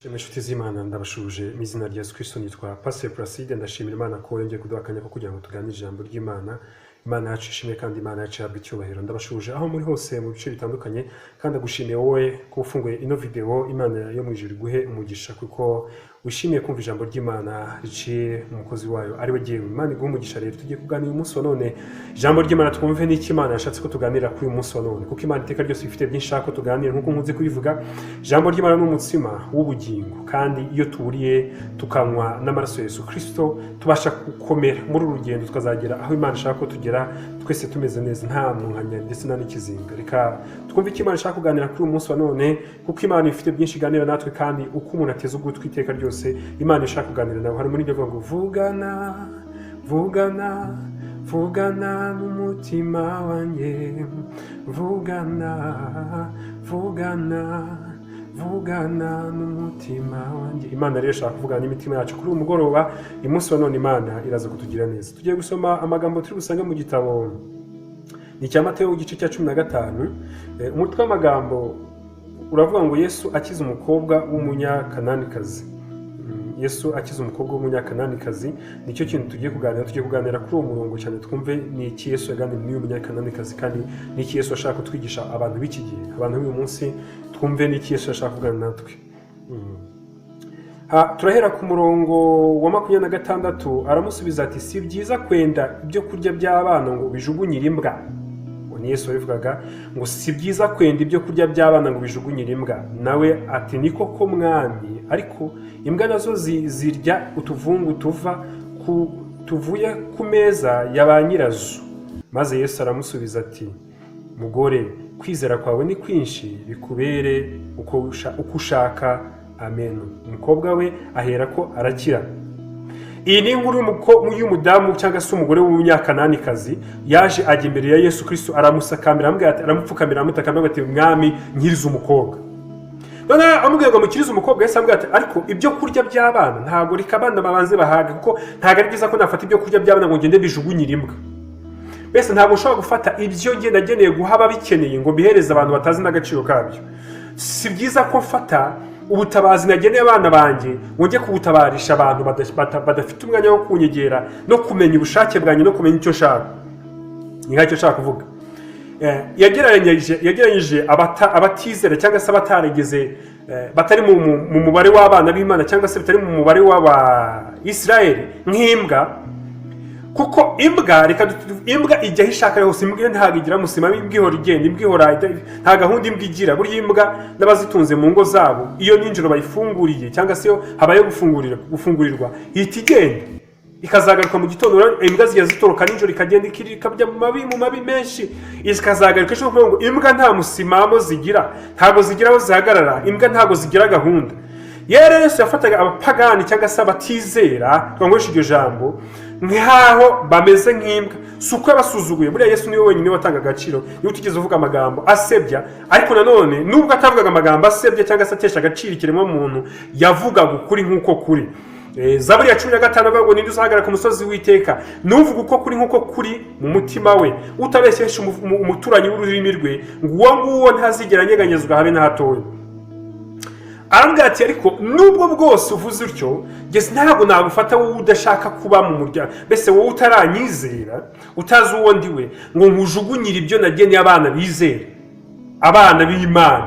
Inshuti z'Imana, ndabashuje mu izina rya Yesu Kristo. Nitwa Pastor Placide. Ndashimira Imana ko yongeye kuduha akanya ko kugira ngo tuganire ijambo ry'Imana. Imana yacu ishimwe kandi Imana yacu ihabwe icyubahiro. Ndabashuje aho muri hose mu bice bitandukanye, kandi ndagushimiye wowe ko ufunguye ino video. Imana yo mu ijuru iguhe umugisha kuko wishimiye kumva ijambo ry'Imana riciye mu mukozi wayo ari we jyewe. Imana iguhe umugisha. Rero tugiye kuganira umunsi wa none ijambo ry'Imana, twumve n'icyo Imana yashatse ko tuganira kuri uyu munsi wa none, kuko Imana iteka ryose ifite byinshi ishaka ko tuganira. Nk'uko nkunze kubivuga, ijambo ry'Imana ni umutsima w'ubugingo, kandi iyo tuwuriye tukanywa n'amaraso ya Yesu Kristo tubasha gukomera muri uru rugendo, tukazagera aho Imana ishaka ko tugera twese tumeze neza, nta munkanya ndetse nta n'ikizinga. Reka twumve icyo Imana ishaka kuganira kuri uyu munsi wa none, kuko Imana ifite byinshi iganira natwe, kandi uko umuntu ateze ugutwi iteka ryose Imana ishaka kuganira nawe. Hari muri ibyo avuga ngo: "Vugana, vugana, vugana n'umutima wanjye, vugana, vugana, vugana n'umutima wanjye." Imana rero ishaka kuvugana n'imitima yacu kuri uyu mugoroba, uyu munsi wa none. Imana iraza kutugira neza. Tugiye gusoma amagambo turi busange mu gitabo ni icya Mateyo, igice cya 15. Umutwe w'amagambo uravuga ngo: "Yesu akiza umukobwa w'Umunyakananikazi." Yesu akiza umukobwa w'Umunyakananikazi, nicyo kintu tugiye kuganira. Tugiye kuganira kuri uwo murongo cyane, twumve ni iki Yesu yaganiriye n'uyu Munyakananikazi, kandi ni iki Yesu ashaka kutwigisha abantu b'iki gihe, abantu b'uyu munsi. Twumve ni iki Yesu ashaka kuganira natwe. Turahera ku murongo wa 26. Aramusubiza ati: "Si byiza kwenda ibyo kurya by'abana ngo bijugunyire imbwa." Uwo ni Yesu wabivugaga, ngo: "Si byiza kwenda ibyo kurya by'abana ngo bijugunyire imbwa." Nawe ati: "Ni koko Mwami, ariko imbwa nazo zirya utuvungu tuvuye ku meza ya ba nyirazo." Maze Yesu aramusubiza ati: "Mugore, kwizera kwawe ni kwinshi, bikubere uko ushaka." Amen. Umukobwa we ahera ko arakira. Iyi ni inkuru y'umudamu cyangwa se umugore w'Umunyakananikazi. Yaje ajya imbere ya Yesu Kristo, aramusakambira, aramubwira ati, aramupfukamira, aramutakambira ati: "Mwami, nkiriza umukobwa." Noneho amubwira ngo mukirize umukobwa, Yesu amubwira ati: "Ariko ibyo kurya by'abana ntabwo, reka abana babanze bahaga, kuko ntabwo ari byiza ko nafata ibyo kurya by'abana ngo ngende bijugunyire imbwa." Mbese ntabwo ushobora gufata ibyo ngenda ageneye guha ababikeneye ngo mbihereze abantu batazi n'agaciro kabyo. Si byiza ko mfata ubutabazi nageneye abana banjye ngo njye kubutabarisha abantu badafite umwanya wo kunyegera no kumenya ubushake bwanjye no kumenya icyo nshaka. Ni nk'icyo nshaka kuvuga. Yagereranyije abatizera cyangwa se abatarigeze, batari mu mubare w'abana b'Imana cyangwa se batari mu mubare w'aba Isirayeli nk'imbwa, kuko imbwa, reka imbwa ijya aho ishaka hose. Imbwa ntabwo igira musima, imbwa ihora igenda, imbwa ihora nta gahunda imbwa igira. Burya imbwa n'abazitunze mu ngo zabo, iyo nijoro bayifunguriye cyangwa se iyo habayeho gufungurirwa, ihita igenda ikazagaruka mu gitondo. Imbwa zijya zitoroka nijoro, ikagenda ikajya mu mabi menshi, ikazagaruka ejo. Kuvuga ngo imbwa nta musimamo zigira, ntabwo zigira aho zihagarara, imbwa ntabwo zigira gahunda. Rero Yesu yafataga abapagani cyangwa se abatizera, twankoresha iryo jambo, nk'aho bameze nk'imbwa. Si uko yabasuzuguye. Buriya Yesu niwe wenyine watanga agaciro, niwe utigeze uvuga amagambo asebya. Ariko nanone nubwo atavugaga amagambo asebya cyangwa se atesha agaciro ikiremwamuntu, yavugaga ukuri nk'uko kuri. Zaburi ya 15 avuga ngo: "Ninde uzahagarara ku musozi w'Iteka? Nuvuga uko kuri nk'uko kuri mu mutima we, utabeshyesha umuturanyi w'ururimi rwe, ngo uwo nguwo ntazigera anyeganyezwa habe na hatoya." Arambwira ati: "Ariko nubwo bwose uvuze utyo, njye ntabwo nagufata wowe udashaka kuba mu muryango, mbese wowe utaranyizera, utazi uwo ndi we, ngo nkujugunyire ibyo nageneye abana bizera, abana b'Imana."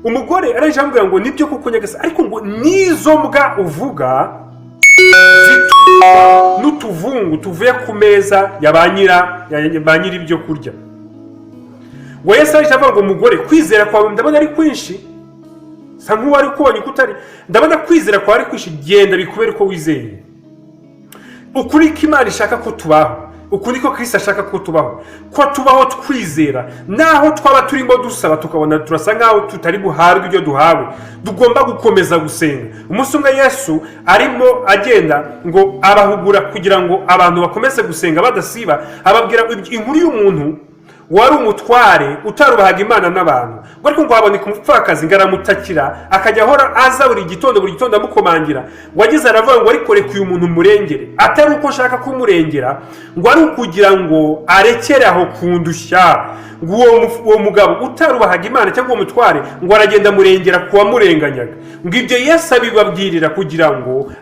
Umugore araje amubwira ngo: "Nibyo koko Nyagasani, ariko ngo n'izo mbwa uvuga zitungwa n'utuvungu tuvuye ku meza ya ba nyiri ibyo kurya." Ngo Yesu araje avuga ngo: "Mugore, kwizera kwawe ndabona ari kwinshi." Sa nk'uwari ukubonye uko utari, ndabona kwizera kwawe ari kwinshi, genda bikubere uko wizeye. Ukuri ko Imana ishaka ko tubaho, uku niko Kristo ashaka ko tubaho, ko tubaho twizera. Naho twaba turimo dusaba tukabona turasa nkaho tutari buhabwe ibyo duhawe, tugomba gukomeza gusenga. Umunsi umwe Yesu arimo agenda ngo abahugura kugira ngo abantu bakomeze gusenga badasiba, ababwira inkuru y'umuntu. Wari umutware utarubahaga Imana n'abantu, ngo ariko ngo haboneka umupfakazi, ngo aramutakira, akajya ahora aza buri gitondo, buri gitondo amukomangira. Ngo ageze aravuga ngo: "Ariko reka uyu muntu murengere, atari uko nshaka kumurengera, ngo ari ukugira ngo arekere aho kundushya." Ngo uwo mugabo utarubahaga Imana cyangwa uwo mutware, ngo aragenda amurengera ku wamurenganyaga. Ngo ibyo Yesu abibabwirira kugira ngo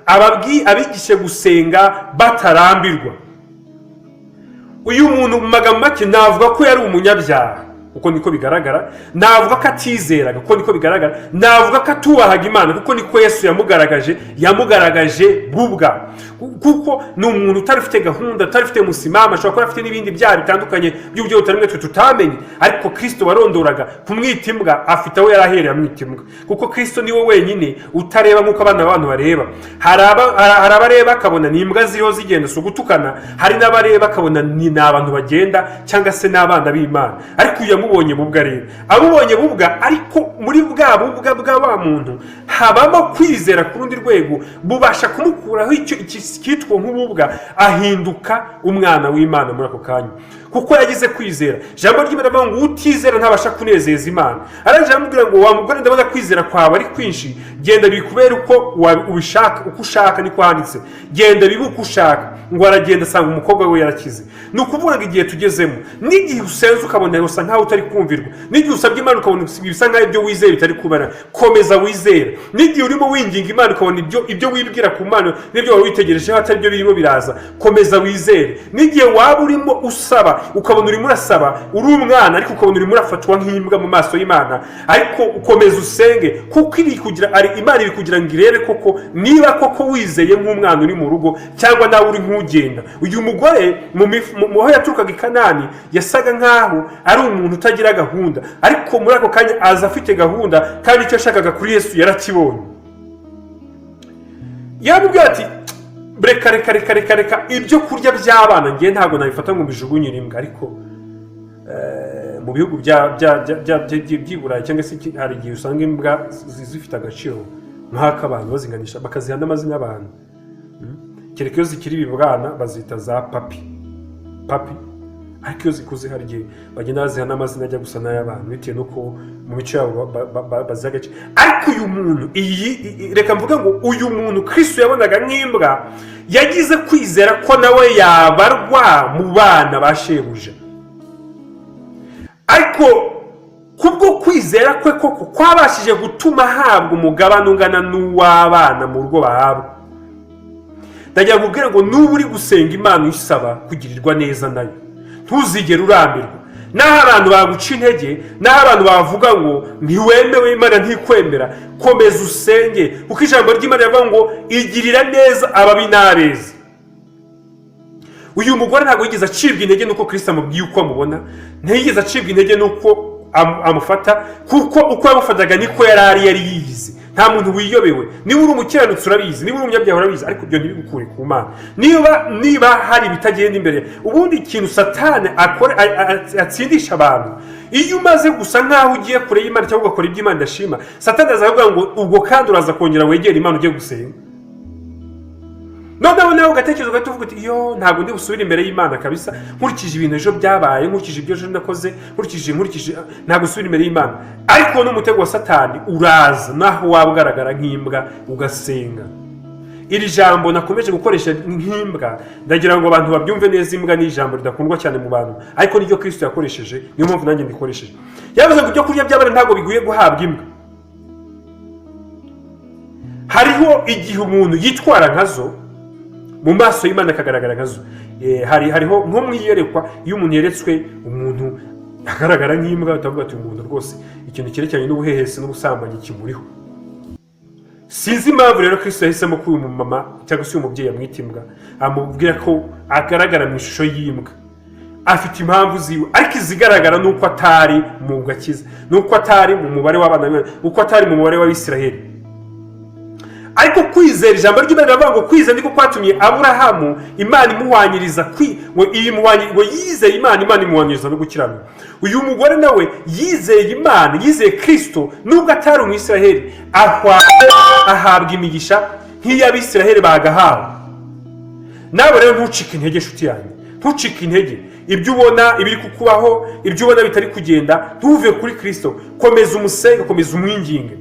abigishe gusenga batarambirwa. Uyu muntu, mu magambo make, navuga ko yari umunyabyaha, kuko niko bigaragara. Navuga ko atizeraga, kuko niko bigaragara. Navuga ko atubahaga Imana, kuko niko Yesu yamugaragaje. Yamugaragaje bubwa, kuko ni umuntu utari ufite gahunda, utari ufite musimama. Ashobora kuba afite n'ibindi byaha bitandukanye by'uburyo butari twe tutamenye, ariko Kirisito warondoraga kumwita imbwa afite aho yari ahereye amwita imbwa, kuko Kirisito niwe wenyine utareba nk'uko abana b'abantu bareba. Hari abareba akabona ni imbwa ziriho zigenda, si ugutukana. Hari n'abareba akabona ni abantu bagenda cyangwa se n'abana b'Imana. Ariko uyu yamubonye bubwa rero, amubonye bubwa, ariko muri bwa bubwa bwa wa muntu habamo kwizera ku rundi rwego, bubasha kumukuraho icyo cyitwa nk'ububwa, ahinduka umwana w'Imana muri ako kanya, kuko yagize kwizera. Ijambo ry'Imana rivuga ngo utizera ntabasha kunezeza Imana. Arangije aramubwira ngo: "Wa mugore, ndabona kwizera kwawe ari kwinshi, genda bikubere uko ubishaka, uko ushaka." Niko handitse, "Genda bibe uko ushaka." Ngo aragenda asanga umukobwa we yarakize. Ni ukuvuga ngo igihe tugezemo, n'igihe usenze ukabona usa nkaho utari kumvirwa, n'igihe usabye Imana ukabona bisa nkaho ibyo wizeye bitari kubara, komeza wizere. N'igihe urimo winginga Imana ukabona ibyo wibwira ku Mana n'ibyo wari witegerejeho atari byo birimo biraza, komeza wizere. N'igihe waba urimo usaba ukabona urimo urasaba uri umwana, ariko ukabona urimo urafatwa nk'imbwa mu maso y'Imana, ariko ukomeza usenge, kuko iri kugira ari Imana iri kugira ngo irebe koko niba koko wizeye nk'umwana uri mu rugo cyangwa nawe uri nk'ugenda. Uyu mugore mu aho yaturukaga i Kanani yasaga nk'aho ari umuntu utagira gahunda, ariko muri ako kanya aza afite gahunda, kandi icyo yashakaga kuri Yesu yarakibonye. Yamubwira ati: "Reka, reka, reka, reka, reka, ibyo kurya by'abana ngiye ntabwo nabifata ngo mbijugunyire imbwa." Ariko mu bihugu by'i Burayi cyangwa se hari igihe usanga imbwa zifite agaciro nk'ak'abantu, bazinganisha, bakaziha n'amazina y'abantu. Kereka iyo zikiri ibibwana bazita za puppy, puppy, ariko iyo zikuze hari igihe bagenda baziha n'amazina ajya gusa n'ay'abantu, bitewe n'uko mu mico yabo baziha agaciro. Ariko uyu muntu, iyi reka mvuge ngo uyu muntu Kristo yabonaga nk'imbwa yagize kwizera ko nawe yabarwa mu bana ba shebuja. Ariko kubwo kwizera kwe koko kwabashije gutuma ahabwa umugabane ungana n'uw'abana mu rugo bahabwa. Ndagira ngo ubwire ngo nuba uri gusenga Imana uyisaba kugirirwa neza nayo, ntuzigere urambirwa. Naho abantu baguca intege, naho abantu bavuga ngo ntiwemewe, Imana ntikwemera, komeza usenge, kuko ijambo ry'Imana rivuga ngo igirira neza ababi n'abeza. Uyu mugore ntabwo yigeze acibwa intege nuko Kirisito amubwiye uko amubona, ntiyigeze acibwa intege nuko amufata, kuko uko yamufataga niko yari ari, yari yiyizi. Nta muntu wiyobewe. Niba uri umukiranutsi urabizi, niba uri umunyabyaha urabizi, ariko ibyo ntibigukure ku Mana. Niba hari ibitagenda imbere, ubundi ikintu Satani akora atsindisha abantu, iyo umaze gusa nk'aho ugiye kure y'Imana cyangwa ugakora ibyo Imana idashima, Satani azavuga ngo ubwo kandi uraza kongera wegere Imana ugiye gusenga. Noneho nawe ugatekereza, ugahita uvuga uti: "Yo, ntabwo ndi busubire imbere y'Imana kabisa, nkurikije ibintu ejo byabaye, nkurikije ibyo ejo nakoze, nkurikije ntabwo usubira imbere y'Imana." Ariko n'umutego wa Satani uraza, naho waba ugaragara nk'imbwa ugasenga. Iri jambo nakomeje gukoresha nk'imbwa, ndagira ngo abantu babyumve neza. Imbwa ni ijambo ridakundwa cyane mu bantu, ariko niryo Kristo yakoresheje, niyo mpamvu nanjye ndikoresheje. Yavuze ngo ibyo kurya by'abana ntabwo bikwiye guhabwa imbwa. Hariho igihe umuntu yitwara nkazo mu maso y'Imana, akagaragara nkazo. Hariho nko mu iyerekwa, iyo umuntu yeretswe umuntu agaragara nk'imbwa, utavuga ati: "Umuntu rwose ikintu cyerekeranye n'ubuhehesi n'ubusambanyi kimuriho." Sinzi impamvu rero Kristo yahisemo ko uyu mumama cyangwa se uyu mubyeyi amwita imbwa, amubwira ko agaragara mu ishusho y'imbwa. Afite impamvu ziwe, ariko izigaragara ni uko atari mu gakiza, ni uko atari mu mubare w'abana b'Imana, uko atari mu mubare w'Abisiraheli. Ariko kwizera, ijambo ry'Imana riravuga ngo kwizera niko kwatumye Aburahamu Imana imuhwanyiriza ngo yizeye Imana, Imana imuhwanyiriza no gukiranuka. Uyu mugore nawe yizeye Imana, yizeye Kristo, nubwo atari Umwisiraheli, ahabwa imigisha nk'iy'Abisiraheli bagahawe. Nawe rero ntucike intege, inshuti yanjye, ntucike intege. Ibyo ubona ibiri kukubaho, ibyo ubona bitari kugenda, ntuve kuri Kirisito. Komeza umusenge, komeza umwinginge.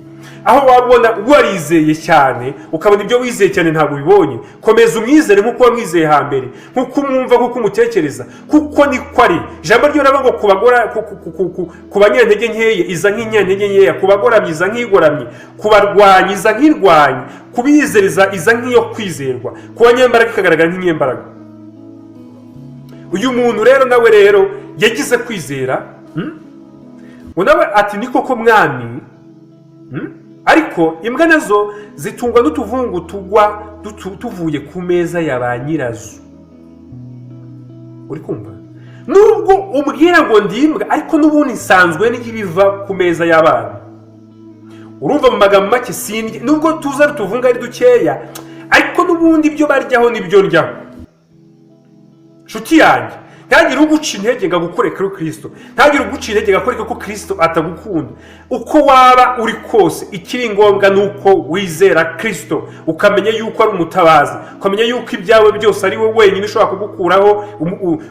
Aho waba ubona warizeye cyane, ukabona ibyo wizeye cyane ntabwo ubibonye, komeza umwizere nk'uko wamwizeye hambere, nk'uko umwumva, nk'uko umutekereza, kuko niko ari. Ijambo ryo riravuga ngo ku banyantege nkeya iza nk'inyantege nkeya, ku bagoramyi iza nk'igoramye, ku barwanyi iza nk'irwanyi, ku bizereza iza nk'iyo kwizerwa, ku banyembaraga ikagaragara nk'inyembaraga. Uyu muntu rero nawe rero yagize kwizera, Ngo nawe ati: "Ni koko, Mwami, Ariko imbwa nazo zitungwa n'utuvungu tugwa tuvuye ku meza ya ba nyirazo." Uri kumva? Nubwo umbwira ngo ndi imbwa, ariko n'ubundi nsanzwe n'ibiva ku meza y'abana. Urumva, mu magambo make, sindya nubwo tuza tuvunga ari dukeya, ariko n'ubundi ibyo baryaho nibyo ndyaho. Nshuti yanjye, ntagire uguca intege ngo agukure kuri Kirisito, ntagire uguca intege ngo akwereke ko Kirisito atagukunda. Uko waba uri kose, ikiri ngombwa ni uko wizera Kirisito, ukamenya yuko ari umutabazi, ukamenya yuko ibyawe byose ari we wenyine ushobora kugukuraho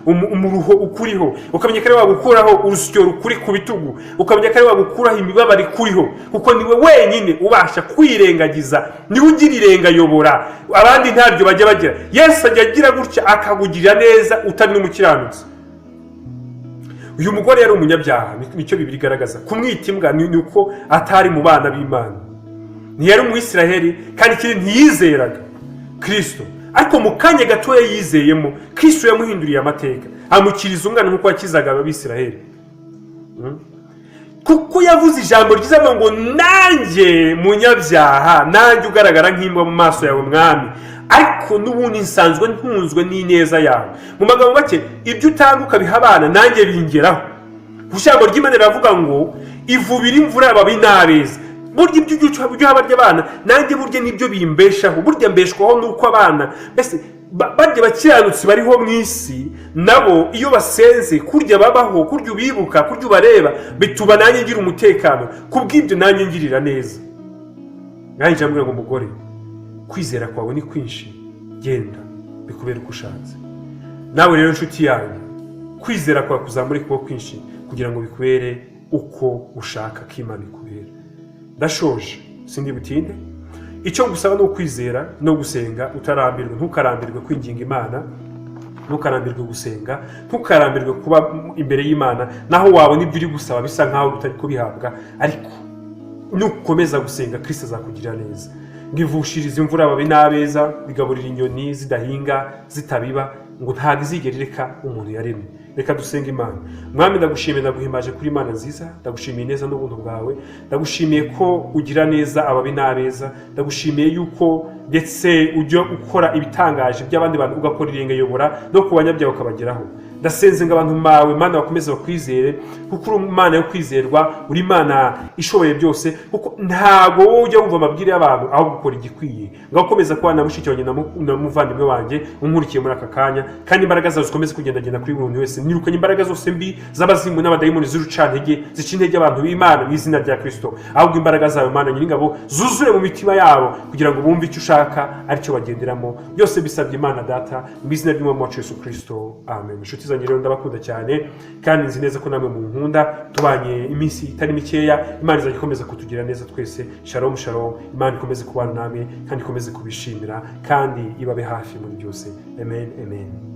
umuruho ukuriho, ukamenya ko ari we wagukuraho urusyo rukuri ku bitugu, ukamenya ko ari we wagukuraho imibabaro ikuriho, kuko niwe wenyine ubasha kwirengagiza, niwe ugira irengayobora, abandi ntaryo bajya bagira. Yesu ajya agira gutya akakugirira neza utari n'umukiranutsi. Uyu mugore yari umunyabyaha, nicyo Bibiliya igaragaza. Kumwita imbwa ni uko atari mu bana b'Imana, ntiyari umwisiraheli, kandi ikindi ntiyizeraga Kirisito. Ariko mu kanya gatoya yizeyemo, Kirisito yamuhinduriye amateka, amukiriza umwana nk'uko yakizaga Abisiraheli, kuko yavuze ijambo ryiza avuga ngo: "Nanjye munyabyaha, nanjye ugaragara nk'imbwa mu maso yawe, Mwami, ariko n'ubundi nsanzwe ntunzwe n'ineza yawe." Mu magambo make, ibyo utanga ukabiha abana, nanjye bingeraho. Ijambo ry'Imana riravuga ngo ivubira imvura ababi n'abeza. Burya ibyo ujya barya abana, nanjye burya nibyo bimbeshaho. Burya mbeshwaho n'uko abana mbese barya bakiranutsi bariho mu isi, nabo iyo basenze, kurya babaho, kurya ubibuka, kurya ubareba, bituma nanjye ngira umutekano. Kubw'ibyo nanjye ngirira neza. Nanjye ndamubwira ngo: "Mugore, kwizera kwawe ni kwinshi, genda bikubere uko ushatse." Nawe rero, nshuti yanjye, kwizera kwawe kuzamure kuba kwinshi kugira ngo bikubere uko ushaka ko Imana ikubera. Ndashoje, sindi butinde. Icyo ngusaba ni ukwizera no gusenga utarambirwa. Ntukarambirwe kwinginga Imana, ntukarambirwe gusenga, ntukarambirwe kuba imbere y'Imana. Naho wabona ibyo uri gusaba bisa nkaho utari kubihabwa, ariko nukomeza gusenga, Kirisito azakugirira neza. Ngo ivushirize imvura ababi n'abeza, bigaburira inyoni zidahinga zitabiba, ngo ntabwo izigera ireka umuntu yaremye. Reka dusenge Imana. Mwami, ndagushimiye, ndaguhimbaje kuri Imana nziza. Ndagushimiye neza n'ubuntu bwawe. Ndagushimiye ko ugira neza ababi n'abeza. Ndagushimiye yuko ndetse ujya ukora ibitangaje by'abandi bantu, ugakora irengayobora no ku banyabyaha ukabageraho. Ndasenze ngo abantu bawe, Mana, bakomeze bakwizere, kuko uri Imana yo kwizerwa, uri Imana ishoboye byose, kuko ntabwo wowe ujya wumva amabwire y'abantu, ahubwo ukora igikwiye. Ngaho ukomeza kubana na mushiki wanjye na muvandimwe wanjye unkurikiye muri aka kanya, kandi imbaraga zawe zikomeze kugendagenda kuri buri muntu wese. Nirukanye imbaraga zose mbi z'abazimu n'abadayimoni z'urucantege zica intege abantu b'Imana mu izina rya Kirisito. Ahubwo imbaraga zawe, Mana Nyiringabo, zuzure mu mitima yabo kugira ngo bumve icyo ushaka aricyo bagenderamo. Byose bisabye Imana Data mu izina ry'Umwami wacu Yesu Kirisito, amen. Inshuti zanjye rero, ndabakunda cyane kandi nzi neza ko namwe munkunda. Tubanye iminsi itari mikeya, Imana izajya ikomeza kutugira neza twese. Shalom, shalom. Imana ikomeze kubana namwe kandi ikomeze kubishimira kandi ibabe hafi muri byose. Amen, amen.